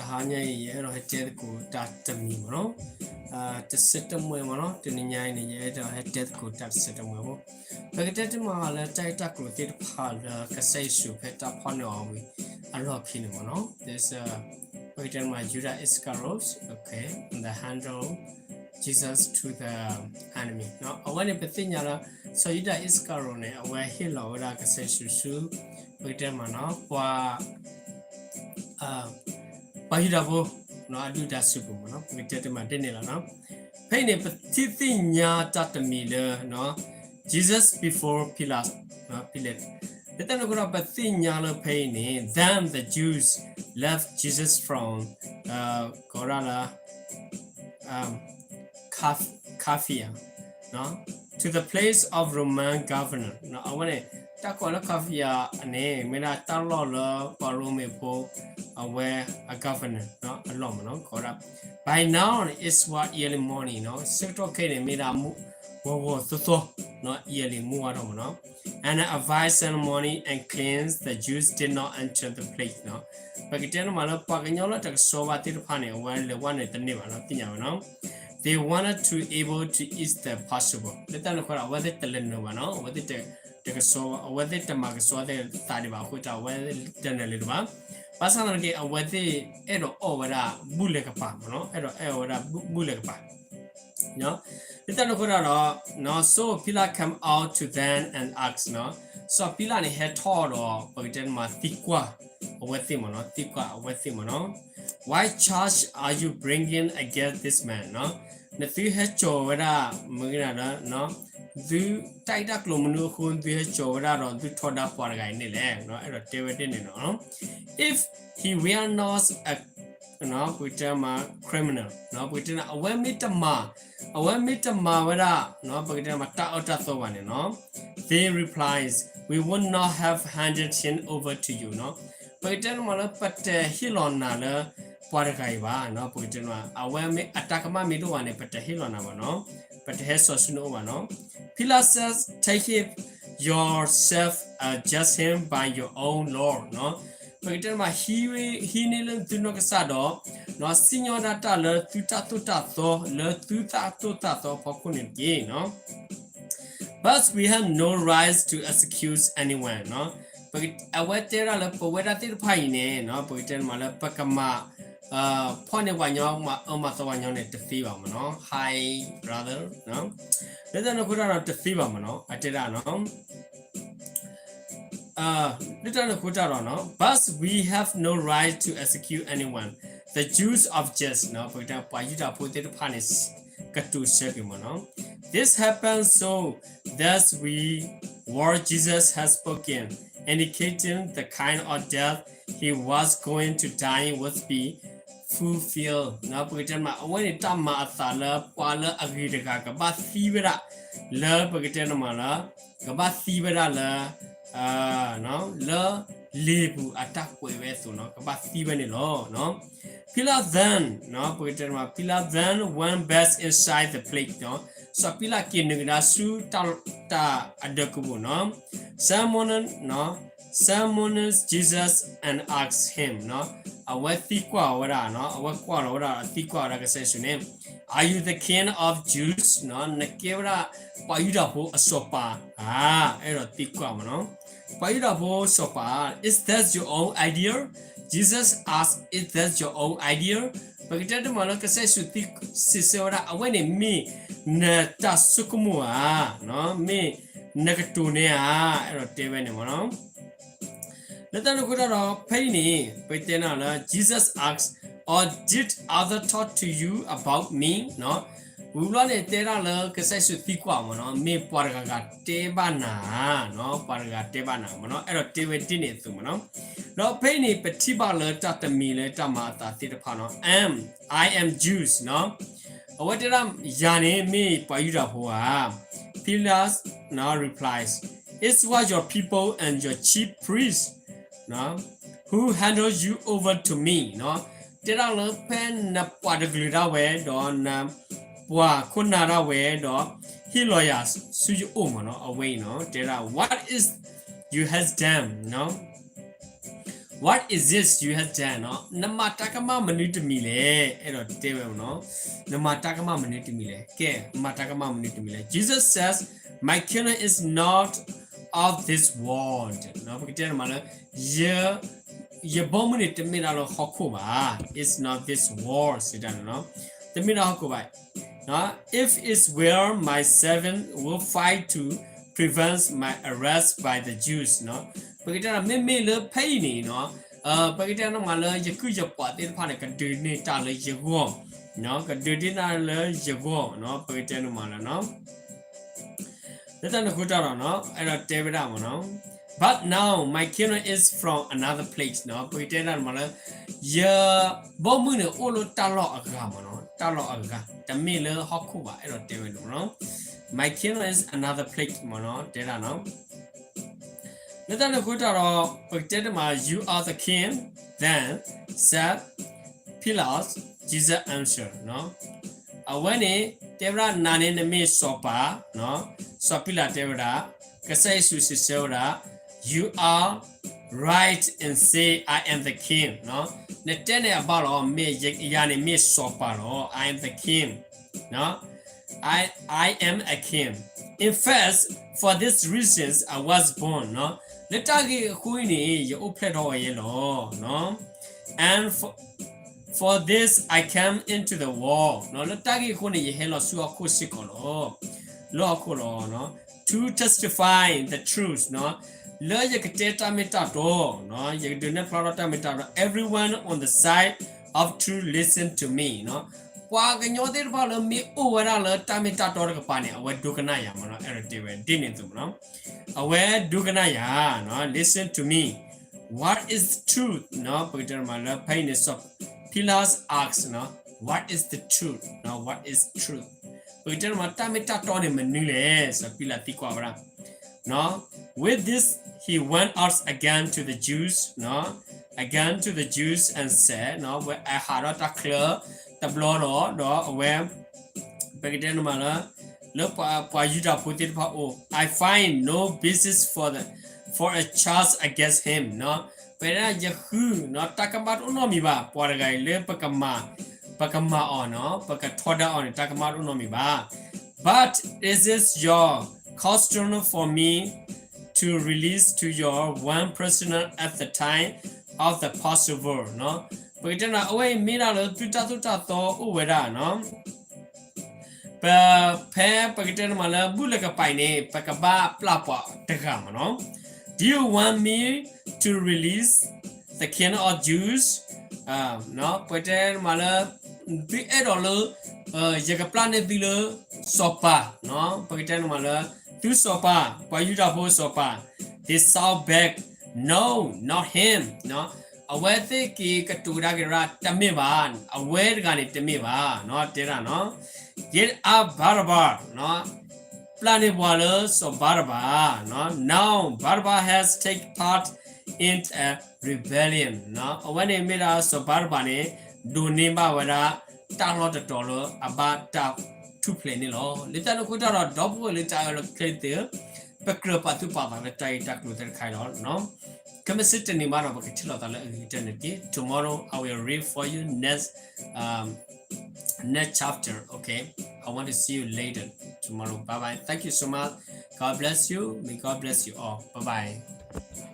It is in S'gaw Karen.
တဟါညါအံၤ ယအဲၣ်ဒိးဟဲတဲသကိးတၢ်တမံၤမ့ၢ်နီၤ, တဆၢတမှဲမ့ၢ်နီၤ, တနံၤညါအံၤန့ၣ် ယအဲၣ်ဒိးဟဲတဲသကိးတၢ်တဆၢတမှဲဖိ, ပကတဲတမံၤလၢတၢ်ဂ့ၢ်တၢ်ကျိၤသ့ၣ်တဖၣ်လၢကစၢ်ယ့ၣ်ၡူးဖဲတၢ်ဖီၣ်န့ၢ်အီၤဝံၤအလီၢ်ခံန့ၣ်မ့ၢ်နီၤ, ပကတဲတမံၤ Judas Iscariot, okay, the handle Jesus to the enemy အဝဲန့ၣ် ပသ့ၣ်ညါလၢ စီၤယူဒၤအံၣ်စကၤရိၤန့ၣ် အဝဲဟ့ၣ်လီၤဝဲဒၣ်ကစၢ်ယ့ၣ်ၡူးဆူ ပကတဲမ့ၢ်နီၤ ပှၤ ပှၤယူဒၤဖိ အဒုၣ်ဒါစုပူၤမ့ၢ်နီၤ, ပကတဲတမံၤဒ်န့ၣ်လီၤ. ဖဲအံၤန့ၣ် ပထံၣ်သ့ၣ်ညါတၢ်တမံၤလၢ Jesus before Pilate, Pilate လၢတၢ်န့ၣ်အဃိဒီး ပသ့ၣ်ညါလၢဖဲအံၤန့ၣ် then the Jews left Jesus from ကိးဒၣ်လၢ Curia to the place of Roman governor အဝဲန့ၣ် တၢ်ကိးလၢ Curia န့ၣ် မ့ၢ်ဒၣ်တၢ်လီၢ်လၢပှၤရိမ့ၤဖိ အဝဲအ governor အလီၢ်မ့ၢ်နီၤ, ကိးဒၣ် by now is what early morning ဆၢကတီၢ်ခဲအံၤန့ၣ် မ့ၢ်ဒၣ်ဂီၤဂီၤသီသီ early မုၢ်ဝါထီၣ်မ့ၢ်နီၤ, and a vast ceremony and cleanse the Jews did not enter the place ပကတဲန့ၣ်မးလၢ ပှၤကညီလၢတကဆှီဘၣ်သ့ၣ်တဖၣ်န့ၣ် အဝဲလဲၤဝဲန့ၣ်တန့ၢ်ဘၣ်နီၤ, သ့ၣ်ညါဝဲနီၤ, they wanted to able to eat the Passover လၢတၢ်န့ၣ်အဃိဒီး အဝဲသ့ၣ်တလဲၤနုာ်ဘၣ်နီၤ, အဝဲသ့ၣ်တကဆှီ အဝဲသ့ၣ်တမၤကဆှီသ့ၣ်သးဒံးဘၣ်အဃိတၢ် အဝဲတနၢၤလၢၤတဘၣ်, ဘၣ်ဆၣ်သနာ်က့ အဝဲသ့ၣ်အဲၣ်ဒိးအီၣ်ဝဲဒၣ်ဘူၣ်လဲၤကပၤမ့ၢ်နီၤ, အဲၣ်ဒိးအီၣ်ဝဲဒၣ်ဘူၣ်လဲၤကပၤ လၢတၢ်န့ၣ်အဃိဒီး so Pilate came out to them and asked နီၤ, စီၤပံလးန့ၣ် ဟဲထီၣ်ဒီး ပကတဲန့ၣ်မး သံကွၢ်အဝဲသ့ၣ်မ့ၢ်နီၤ, သံကွၢ်အဝဲသ့ၣ်မ့ၢ်နီၤ, what charge are you bringing against this man နီၤ, နသုဟဲစိာ်ဝဲဒၣ် မ့ၢ်ဂ့ၤဒၣ်ဒီး သုတၢ်ဂ့ၢ်တၢ်ကျိၤမနုၤအဃိ သုဟဲစိာ်ဝဲဒၣ်ဒီး သုထီဒါပှၤတဂၤအံၤန့ၣ်လဲၣ်, အဲၣ်ဒိးတဲဝဲဒ်န့ၣ်နီၤ, if he were not a ပကတဲမး criminal ပကတဲ အဝဲမ့ၢ်တမၤ အဝဲမ့ၢ်တမၤဝဲဒၣ် ပကတဲမး တၢ်အၢတၢ်သီဘၣ်န့ၣ်နီၤ, they replies, we would not have handed him over to you နီၤ, ပကတဲန့ၣ်မးလၢ ပတဟ့ၣ်လီၤနၤလၢ ပှၤတဂၤအံၤဘၣ်, ပကတဲန့ၣ် အဝဲမ့ၢ်အတၢ်ကမၣ်မ့ၢ်တအိၣ်ဘၣ်န့ၣ် ပတဟ့ၣ်လီၤနၤဘၣ်နီၤ, ပတဟဲစိာ်ဆူနအိၣ်ဘၣ်နီၤ, Pilate says, take him yourself, judge him by your own law နီၤ, ပကတဲန့ၣ်မး ဟံးန့ၢ်လၢသုနီၢ်ကစၢ်ဒီး စံၣ်ညီၣ်ဒၣ်တၢ်လၢသုတၢ်သိၣ်တၢ်သီ လၢသုတၢ်သိၣ်တၢ်သီအဖီခိၣ်န့ၣ်တက့ၢ်နီၤ, but we have no right to execute anyone နီၤ, အဝဲတဲဒၣ်လၢ ပဝဲဒၣ်သ့ၣ်တဖၣ်အံၤန့ၣ် ပကတဲန့ၣ်မးလၢ ပကမၤ ဖီၣ်န့ၢ်ပှၤညီ မၤအၢမၤသီပှၤညီန့ၣ် တသ့ဘၣ်မ့ၢ်နီၤ, high brother လၢတၢ်န့ၣ်အဃိတၢ်ဒီး တသ့ဘၣ်မ့ၢ်နီၤ, အတဲဒၣ်နီၤ လၢတၢ်န့ၣ်အဃိတၢ်ဒီးနီၤ but we have no right to execute anyone, the Jews object နီၤ, ပကတဲ ပှၤယူဒၤဖိသ့ၣ်တဖၣ်န့ၣ် ကတိၤဆၢက့ၤမ့ၢ်နီၤ, this happened so that we, what Jesus has spoken, indicating the kind of death he was going to die would be fulfilled နီၤ, ပကတဲမး အဝဲန့ၣ်တၢ်မၤအသးလၢ ပှၤလၢအဂ့ၤတဂၤ ကဘၣ်သံဝဲဒၣ် လၢပကတဲန့ၣ်မးလၢ ကဘၣ်သံဝဲဒၣ်လၢ လၢလံာ်ပူၤအတၢ်ကွဲးဝဲအသိးနီၤ, ကဘၣ်သံဝဲန့ၣ်လီၤ. Pilate then, ပကတဲမး Pilate then went back inside the place နီၤ, စီၤပံလးက့ၤနုာ်ကဒါဆူ တၢ်အဒၢးကပူၤနီၤ, summoned, summoned Jesus and asked him နီၤ, အဝဲသံကွၢ်ဝဲဒၣ်နီၤ, အဝဲကွၢ်လီၤဝဲဒၣ် သံကွၢ်ဝဲဒၣ်ကစၢ်ယ့ၣ်ၡူးန့ၣ် Are you the king of Jews နီၤ, နကဲဝဲဒၣ်ပှၤယူဒၤဖိအစီၤပၤဧါ, အဲၣ်ဒိးသံကွၢ်မးနီၤ, ပှၤယူဒၤဖိစီၤပၤဧါ, Is that your own idea? Jesus asked, Is that your own idea? ပကတဲတမးလၢကစၢ်ယ့ၣ်ၡူးစံးဆၢဝဲဒၣ် အဝဲန့ၣ်မ့ၢ်နတၢ်ဆိကမိၣ်ဧါ, မ့ၢ်နကတိၤန့ၣ်ဧါ, အဲၣ်ဒိးတဲဝဲန့ၣ်မးနီၤ. လၢတၢ်န့ၣ်အဃိတၢ်ဒီး ဖဲအံၤန့ၣ် ပကတဲန့ၣ်လၢ Jesus asked, Or did others talk to you about me? ဝံၤဘျီန့ၣ် တဲဒၣ်လၢကစၢ်ယ့ၣ်ၡူးသံကွၢ်မးနီၤ, မ့ၢ်ပှၤတဂၤဂၤတဲဘၣ်နၤဧါ, ပှၤတဂၤတဲဘၣ်နၤမးနီၤ, အဲၣ်ဒိးတဲဝဲဒ်န့ၣ်အသိးမးနီၤ. ဒီးဖဲအံၤန့ၣ် ပထံၣ်ဘၣ်လၢတၢ်တမံၤလၢတၢ်မၤအသးသ့ၣ်တဖၣ်နီၤ, Am, I am Jews နီၤ, အဝဲတဲဒၣ် ယၤန့ၣ်မ့ၢ်ပှၤယူဒၤဖိဧါ, Pilate replies, Is what your people and your chief priests who handed you over to me နီၤ, တဲဒၣ်လၢဖဲနပှၤတကလုာ်ဒၣ်ဝဲ ဒီးနပှၤခိၣ်နၢ်ဒၣ်ဝဲဒီး ဟ့ၣ်လီၤယၤဆူယအိၣ်မးနီၤ, အဝဲအံၤနီၤ, တဲဒၣ် what is you has done နီၤ What is this you have done? နမၤတၢ်ကမၣ်မနုၤတမံၤလဲၣ်, အဲၣ်ဒိးတဲဝဲမနီၤ. နမၤတၢ်ကမၣ်မနုၤတမံၤလဲၣ်, ကဲ မၤတၢ်ကမၣ်မနုၤတမံၤလဲၣ်. Jesus says, My kingdom is not of this world. ပကတဲန့ၣ်မးလၢ ယဘီမုၢ်န့ၣ်တမ့ၢ်ဒၣ်လၢဟီၣ်ခိၣ်ဘၣ်, it's not this world စံးတၢ်န့ၣ်, တမ့ၢ်ဒၣ်ဟီၣ်ခိၣ်ဘၣ်. If it were, my servants would fight to prevent my arrest by the Jews. ပကတဲဒၣ် မ့မ့ၢ်လၢဖဲအံၤန့ၣ်နီၤ, ပကတဲန့ၣ်မးလၢ ယကုၢ်ယပှၤသ့ၣ်တဖၣ်န့ၣ် ကဒုးန့ၢ်တၢ်လၢယဂီၢ်, ကဒုးန့ၢ်တၢ်လၢယဂီၢ်, ပကတဲန့ၣ်မးလၢ လၢတၢ်န့ၣ်အဃိတၢ်ဒီး အဲၣ်ဒိးတဲဝဲဒၣ်မနီၤ, But now my kingdom is from another place. ပကတဲဒၣ်မးလၢ ယဘီမုၢ်န့ၣ် အိၣ်လၢတၢ်လီၢ်အဂၤမနီၤ, တၢ်လီၢ်အဂၤ, တမ့ၢ်လၢဟီၣ်ခိၣ်ဘၣ်, အဲၣ်ဒိးတဲဝဲဒၣ်မနီၤ, My kingdom is another place မနီၤ, တဲဒၣ်နီၤ. လၢတၢ်န့ၣ်အဃိတၢ်ဒီး ပကတဲတမး You are the king then, said Pilate. Jesus answered. အဝဲန့ၣ် တဲဝဲဒၣ် နၤန့ၣ်နမ့ၢ်စီၤပၤ, စီၤပံလးတဲဝဲဒၣ်, ကစၢ်ယ့ၣ်ၡူးစံးဆၢဝဲဒၣ်, You are right in say I am the king. နတဲန့ၣ်အဘၣ်လီၤ, မ့ၢ်ယၤန့ၣ်မ့ၢ်စီၤပၤလီၤ, I am the king. I, I am a king. In fact, for this reasons I was born. လၢတၢ်ဂ့ၢ်အဃိအံၤန့ၣ် ယအိၣ်ဖျဲၣ်ထီၣ်ဝဲယဲလီၤ. And for, for this I came into the world. လၢတၢ်ဂ့ၢ်အဃိန့ၣ် ယဟဲလီၤဆူဟီၣ်ခိၣ်စ့ၢ်ကီးလီၤ. လၢဟီၣ်ခိၣ်လီၤ. To testify the truth. လၢယကတဲတၢ်မ့ၢ်တၢ်တီ, ယကဒုးနဲၣ်ဖျါထီၣ်တၢ်မ့ၢ်တၢ်တီ, everyone on the side of truth listen to me. ပှၤကညီသ့ၣ်တဖၣ်လၢမ့ၢ်အိၣ်ဝဲဒၣ်လၢတၢ်မ့ၢ်တၢ်တီတကပၤန့ၣ် အဝဲဒိကနၣ်ယၤမနီၤ, အဲၣ်ဒိးတဲဝဲဒ်န့ၣ်အသိးမနီၤ, အဝဲဒိကနၣ်ယၤ, listen to me, what is truth. ပကတဲမးလၢဖဲအံၤန့ၣ် စီၤ Pilate asked, what is the truth, what is truth. ပကတဲမး တၢ်မ့ၢ်တၢ်တီန့ၣ်မနုၤလဲၣ်, စီၤပံလးသံကွၢ်ဝဲဒၣ် With this he went out again to the Jews, again to the Jews and said, ဝဲအဟးထီၣ်တၢ်ချၢတဘျီဒီး ဒီးအဝဲ ပကတဲန့ၣ်မးလၢ လၢပှၤယူဒၤဖိသ့ၣ်တဖၣ်အအိၣ် I find no basis for the, for a charge against him. ပတဲဒၣ်ယဃု တၢ်ကမၣ်တအိၣ်နီတမံၤဘၣ်, ပှၤတဂၤအံၤလၢပကမၤ, ပကမၤအီၤနီၤ, ပကထီဒါအီၤန့ၣ် တၢ်ကမၣ်တအိၣ်နီတမံၤဘၣ်. But it is your custom for me to release to your one prisoner at the time of the Passover. ပကတဲန့ၣ် အဝဲအံၤမ့ၢ်ဒၣ်လၢသုတၢ်သိၣ်တၢ်သီအိၣ်ဝဲဒၣ်နီၤ ပ, ဖဲပကတဲန့ၣ်မးလၢ ဘူၣ်လဲၤကပၤအံၤန့ၣ် ပကဘၣ်ပျၢ်ပှၤတဂၤမးနီၤ. Do you want me to release the king of Jews? ပကတဲန့ၣ်မးလၢ သုအဲၣ်ဒိးလၢ ယကပျၢ်န့ၢ်သုလၢ စီၤပၤ, ပကတဲန့ၣ်မးလၢ သုစီၤပၤ, ပှၤယူဒၤဖိစီၤပၤ, they shout back, No, not him. အဝဲသ့ၣ်က့ၤကတိၤကဒါက့ၤဝဲဒၣ် တမ့ၢ်ဘၣ်, အဝဲတဂၤန့ၣ်တမ့ၢ်ဘၣ်, တဲဒၣ်နီၤ. Get up Barabbas, ပျၢ်န့ၢ်ပှၤလၢစီၤဘၤရဘၤ. Now Barabbas has take part in a rebellion. အဝဲန့ၣ်မ့ၢ်ဒၣ်စီၤဘၤရဘၤန့ၣ် ဒိးန့ၢ်ဘၣ်ဝဲဒၣ် တၢ်လီၢ်တတီၤလၢအဘၣ်တၢ်ထူၣ်ဖျဲးန့ၣ်လီၤ. လၢတၢ်န့ၣ်အဃိတၢ်ဒီး ဒီပုၢ်ဝဲၢ်လၢတၢ်အဲၣ်လီၤခဲလၢာ်သ့ၣ်ဧၢ, ပကြၢးပာ်သူၣ်ပာ်သးလၢတၢ်ဂ့ၢ်တၢ်ကျိၤသ့ၣ်တခါအံၤလီၤ. ခဲမုၢ်ဆ့ၣ်တနံၤဘၣ်ဒီး ပကထံၣ်လိာ်သးလၢအဂ့ၤကတၢၢ်န့ၣ်တက့ၢ်. Tomorrow I will read for you next, um, next chapter. Okay. I want to see you later tomorrow. Bye bye. Thank you so much. God bless you. May God bless you all. Bye bye.